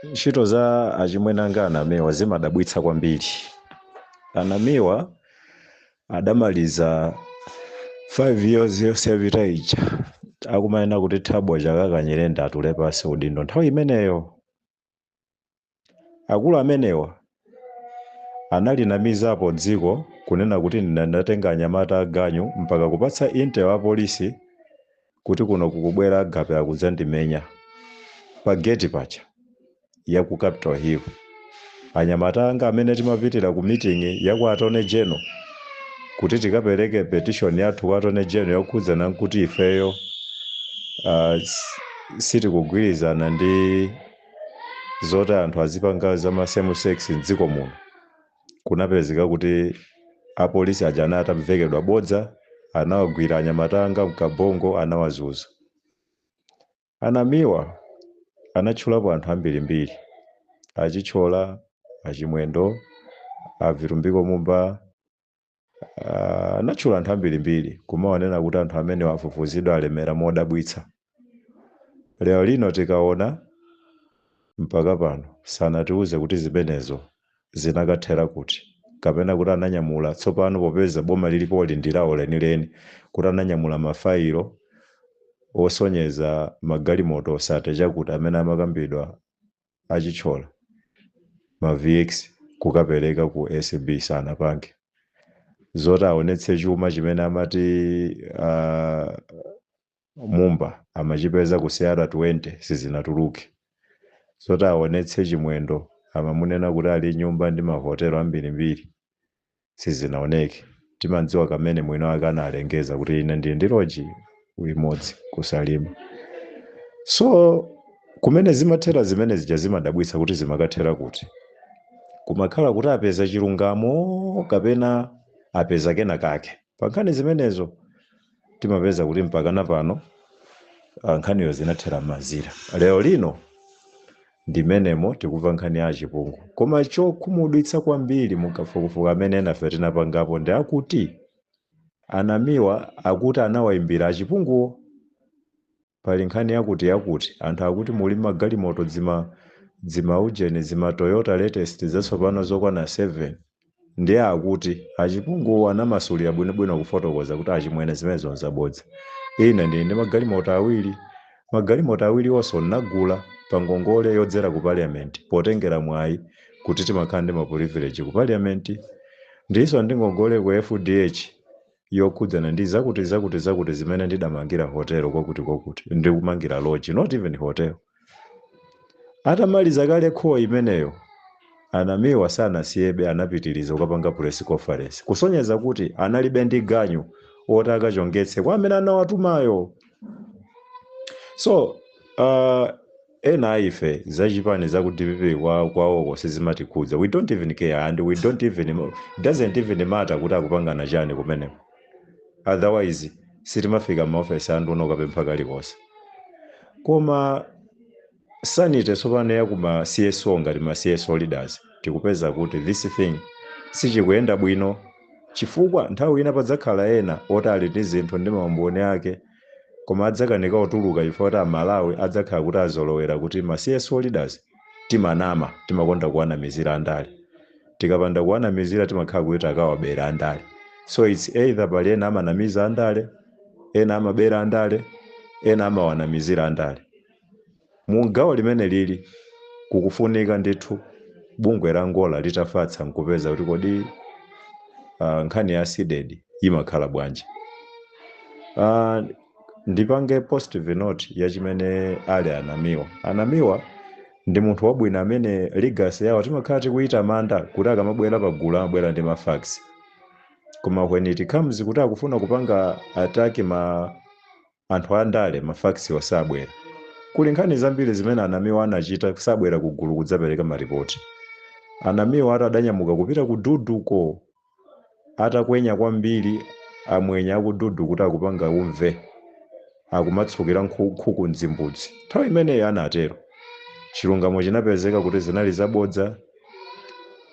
Ntchito za achimwene anga Anamiwa zimadabwitsa kwambiri. Anamiwa adamaliza 5 years yonse yapita ija akumanena kuti Thabo Chakaka Nyirenda atule pansi udindo. Nthawi imeneyo akulu amenewa analinamizapo dziko kunena kuti ndatenga anyamata aganyu mpaka kupatsa intel apolisi kuti kuno kukubwera agape akudzandimenya pa gate paja ya ku Capitol Hill. Anyamata anga amene timapitira ku meeting ya ku Attorney General kuti tikapereke petition yathu kwa Attorney General yokhudzana nkuti ifeyo sitikugwirizana ndi zoti anthu azipanga za ma same sex mdziko muno, kunapezeka kuti apolisi aja anali atamvekedwa bodza, anawagwira anyamata anga mkabongo, anawazuza. Anamiwa anatchulapo anthu ambirimbiri, Achichola, Achimwendo, Avitumbiko Mumba, anatchula anthu ambirimbiri kumaonena kuti anthu amene afufuzidwa alemera modabwitsa. Lero lino tikaona mpaka pano sanatiuze kuti zimenezo zinakathera kuti, kapena kuti ananyamula tsopano popeza boma lilipo lindirawo lenileni, kuti ananyamula mafailo osonyeza magalimoto osate chakuti amene amakambidwa Achichola, ma VX, kukapereka ku ACB, sanapange. Zoti aonetse chuma chimene amati Mumba amachipeza ku CR20 sizinatuluke. Zoti aonetse Chimwendo amamunena kuti ali nyumba ndi mahotelo ambirimbiri sizinaoneke. Timadziwa kamene mwino ake analengeza kuti ine ndili ndi lodge imodzi kuSalima. So kumene zimathera zimene zija zimadabwitsa kuti zimakathera kuti, kumakhala kuti apeza chilungamo kapena apeza kena kake pa nkhani zimenezo. Timapeza kuti mpakana pano nkhaniyo zinathera mazira. Lero lino ndimenemo tikumva nkhani ya Achipungu. Koma chokhumudwitsa kwambiri mukafukufuku amene enafe tinapangapo ndi akuti Anamiwa akuti anawayimbira Achipunguwo, pali nkhani yakuti yakuti anthu akuti muli magalimoto dzima dzimaujeni, zima Toyota latest zatsopano zokwana 7. Ndiye akuti Achipunguwo anamasulira bwinobwino kufotokoza kuti, "Achimwene, zimenezo nzabodza. Ine ndili ndi magalimoto awiri, magalimoto awiri onso ndinagula pa ngongole yodzera ku Parliament potengera mwayi kuti timakhala ndi ma privilege ku Parliament. Ndiso ndi ngongole ku FDH yokhudzana ndi zakuti zakuti zakuti zimene ndidamangira hotel kwakuti kwakuti, ndikumangira lodge, not even hotel." Atamaliza kale call imeneyo, Anamiwa sanasiyebe, anapitiriza kukapanga press conference kusonyeza kuti analibe ndi ganyu oti akachongetse kwa amene anawatumayo. So ena aife zachipani zaku DPP kwawoko sizimatikhudza. We don't even care and we don't even, it doesn't even matter kuti akupangana chani kumeneko. Otherwise sitimafika maofesi a nduna ukapempha kalikonse. Koma sanity tsopano ya kuma CSO, ngati ma CSO leaders tikupeza kuti this thing sichikuyenda bwino, chifukwa nthawi ina padzakhala ena oti ali ndi zinthu ndi maumboni ake koma adzakanika kutuluka chifukwa kuti Amalawi adzakhala kuti azolowera kuti ma CSO leaders timanama, timakonda kuwanamizira andale. Tikapanda kuwanamizira timakhala kuti takawabera andale. So it's either pali ena amanamiza andale, ena amabera andale, ena amawanamizira andale. Mu gawo limene lili kukufunika ndithu bungwe la Ngola litafatsa nkupeza kuti kodi nkhani ya CDEDI imakhala bwanji. Ndipange positive note ya chimene ali Anamiwa. Anamiwa ndi munthu wabwino amene legacy yawo timakhala tikuyitamanda kuti akamabwera pagulu amabwera ndi ma facts, koma when it comes kuti akufuna kupanga attack ma anthu andale, ma facts osabwera. Kuli nkhani zambiri zimene Anamiwa anachita kusabwera kugulu kudzapereka maripoti. Anamiwa ati adanyamuka kupita ku Duduko atakwenya kwambiri amwenye aku Dudu kuti akupanga umve, akumatsukira nkhuku mdzimbudzi. Nthawi imeneyo anatero, chilungamo chinapezeka kuti zinali zabodza.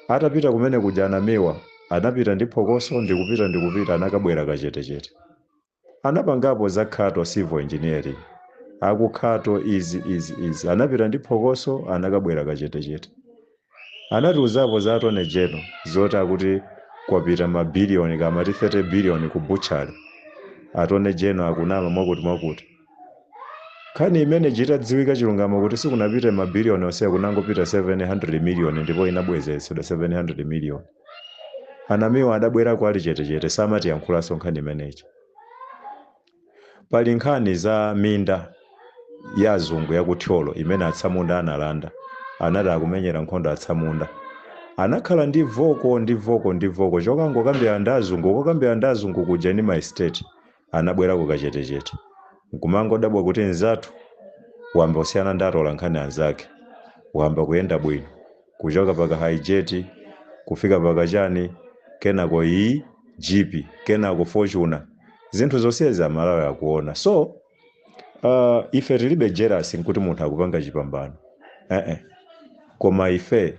Atapita kumene kuja Anamiwa anapita ndi phokoso, ndikupita ndikupita, anakabwera kachetechete. Anapangapo za Khato Civil Engineering. Akukhato izi izi izi anapita ndi phokoso, anakabwera kachetechete. Anatiuzapo za Attorney General zoti akuti kwapita mabiliyoni, kamati 30 billion ku butchery, Attorney General akunama, mwakuti mwakuti. Nkhani imene chitadziwika chilungamo kuti sikunapite mabiliyoni onse, kunangopita 700 million, ndipo inabwezeretsedwa 700 million. Anamiwa adabwerako ali chetechete, samatiyankhulanso nkhani imeneyi. Pali nkhani za minda ya azungu yakuthyolo imene atsamunda analanda, anati akumenyera nkhondo atsamunda. Anakhala ndi voko ndi voko ndi voko chokangokambirana ndi azungu, kokambirana ndi azungu kuja ndi ma estate. Anabwerako kachetechete, nkumangodabwa kuti nzathu wamba kusiyana ndi atola nkhani anzake, wamba kuyenda bwino, kuchoka paka Hijet kufika pakachani, kenako iyi Jeep, kenako Fortuner. Zinthu zonsezi Amalawi akuona. So ife tilibe jealous nkuti munthu akupanga chipambano, eh. Koma ife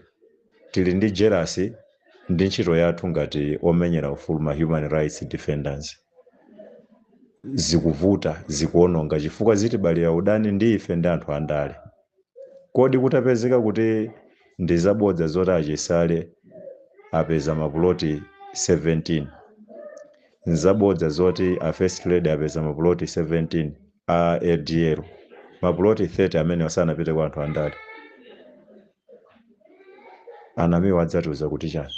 tili ndi jealous ndi ntchito yathu ngati omenyera ufulu, ma human rights defenders. Zikuvuta, zikuononga, chifukwa zitibalira udani ndi ife ndi anthu andale. Kodi kutapezeka kuti ndi zabodza zoti achisale apeza mapuloti 17, nzabodza zoti a First Lady apeza mapuloti 17 a ADL, mapuloti 30 amene asanapite kwa anthu andale, anamiwa adzatiuza kuti chani,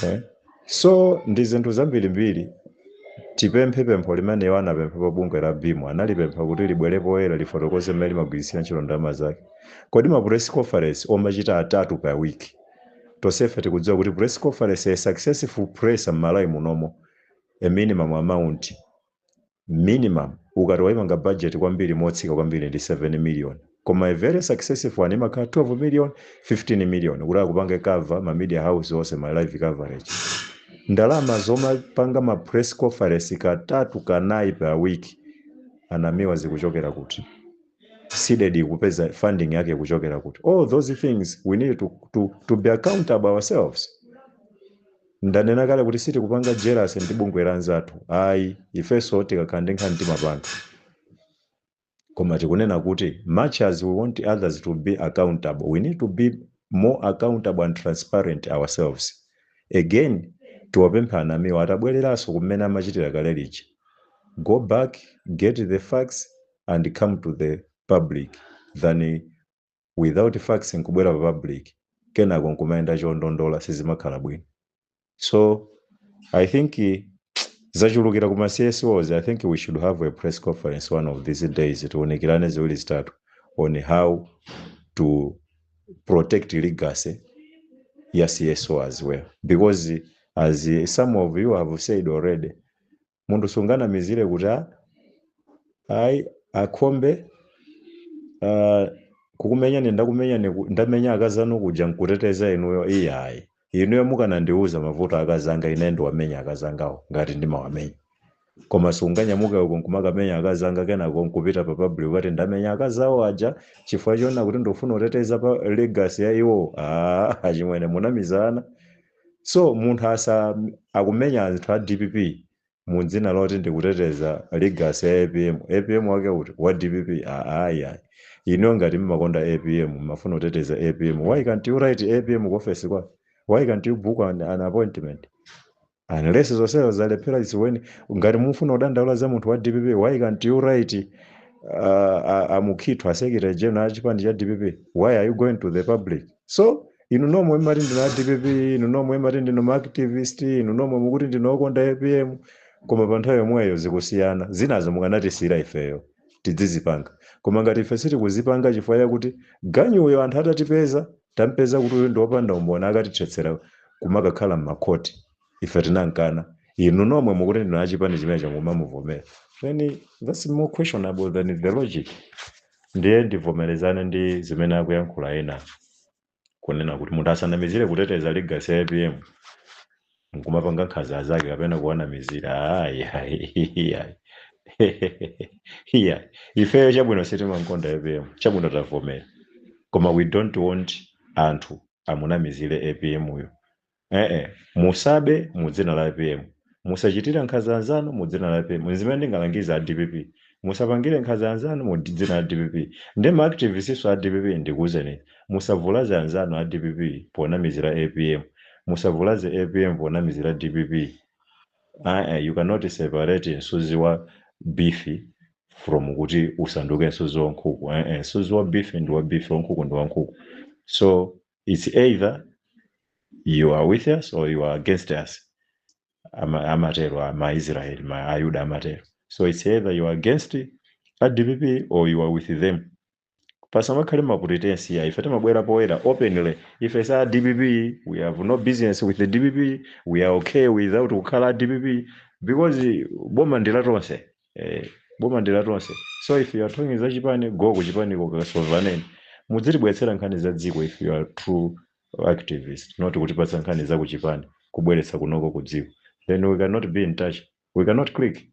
eh? So ndi zinthu zambirimbiri. Tipemphe pempho limene iwo anapempha pa bungwe la BEAM, analipempha kuti libwere poyera, lifotokoze mmene limagwiritsira ntchito ndalama zake. Kodi ma press conference omachita atatu per week, tonsefe tikudziwa kuti press conference, a successful press m'Malawi munomo, a minimum amount, minimum ukati waimanga budget kwambiri, motsika kwambiri ndi 7 million, koma a very successful one imakhala 12 million, 15 million, kuti akupange cover ma media house onse, ma live coverage. Ndalama zomapanga ma press conference katatu, kanayi per week, anamiwa zikuchokera kuti? CDEDI kupeza funding yake kuchokera kuti? All those things we need to be accountable ourselves. Ndanena kale kuti sitikupanga jealous ndi bungwe la anzathu, ayi. Ifenso tikakhala ndi nkhani timapanga, koma tikunena kuti much as we want others to be accountable, we need to be more accountable and transparent ourselves. Again, tiwapempha anamiwa atabwereranso kumene amachitira kale lija: go back, get the facts and come to the public, than without facts nkubwera pa public, kenako nkumayenda chondondola, sizimakhala bwino. So I think zachulukira kuma CSOs. I think we should have a press conference one of these days, tiunikirane ziwiri zitatu on how to protect legacy ya CSO as well, because as some of you have said already, munthu sunganamizire kuti ayi, akhombe kukumenyani, ndakumenyani, ndamenya akazanu kuja nkuteteza inuyo. Iyayi, inuyo mukanandiuza mavuto akazanga, ine ndiwamenya akazangawo ngati ndimawamenya, koma sunganyamuka uko nkumakamenya akazanga, kenako nkupita pa public ukati ndamenya akazawo aja chifukwa chona kuti ndofuna kuteteza pa legacy ya iwo. Ah, achimwene, munamizana. So munthu asa akumenya anthu a DPP mu dzina loti ndikuteteza legacy ya APM. APM wake kuti wa DPP? Ayi, ayi. Ino ngati mmakonda APM, mmafuna kuteteza APM, why can't you write APM ku office kwa? Why can't you book an appointment? Unless zonsezo zalephera is when ngati mufuna kudandaula za munthu wa DPP, why can't you write amukhitho, a secretary general a chipani cha DPP? Why are you going to the public? So inu nomwe mati ndinu a DPP, inu nomwe mati ndinu ma activist, inu nomwe mukuti ndinu okonda APM, koma pa nthawi yomweyo zikusiyana. Zinazo mukanatisiyira ifeyo tidzizipanga, koma ngati ife sitikuzipanga chifukwa chakuti ganyuyo anthu atatipeza, tampeza kuti uyu ndi wopanda umboni, akatithetsera kumakakhala m'makhoti, ife tinankana. Inu nomwe mukuti ndinu achipani chimene chamumamuvomera, then that's more questionable than the logic. Ndiye ndivomerezane ndi zimene akuyankhula ena kunena kuti munthu asanamizire kuteteza legacy ya APM nkumapanga nkhanza zake kapena kuwanamizira. Ayi, ayi, ayi, iya, ifeyo chabwino sitimankonda APM, chabwino tavomera, koma we don't want anthu amunamizire APM uyo. Eh, musabe mu dzina la APM, musachitira nkhanza anzanu mu dzina la APM. Zimene ndingalangiza a DPP. Musapangire nkhanza anzanu mu dzina la DPP. Ndi ma activists a DPP, ndikuwuzeni, musavulaze anzanu a DPP ponamizira APM, musavulaze APM ponamizira DPP. You cannot separate msuzi wa beef from kuti usanduke msuzi wa nkhuku. Msuzi wa beef ndi wa beef, wa nkhuku ndi wa nkhuku. So it's either you are with us or you are against us. Amatero ama-Israel, ma Ayuda amatero. So it's either you are against a DPP or you are with them. Pasamakhale ma pretense ya. Ife timabwera poyera openly. Ife sa DPP, we have no business with the DPP. We are okay without kukhala DPP because boma ndi latonse, boma ndi latonse. So if you are talking za chipani, go ku chipaniko, kasolvaneni. Mudzitibweretsera nkhani za dziko if you are true activist, not kutipatsa nkhani za kuchipani kubweretsa kunoko ku dziko. Then we cannot be in touch, we cannot click.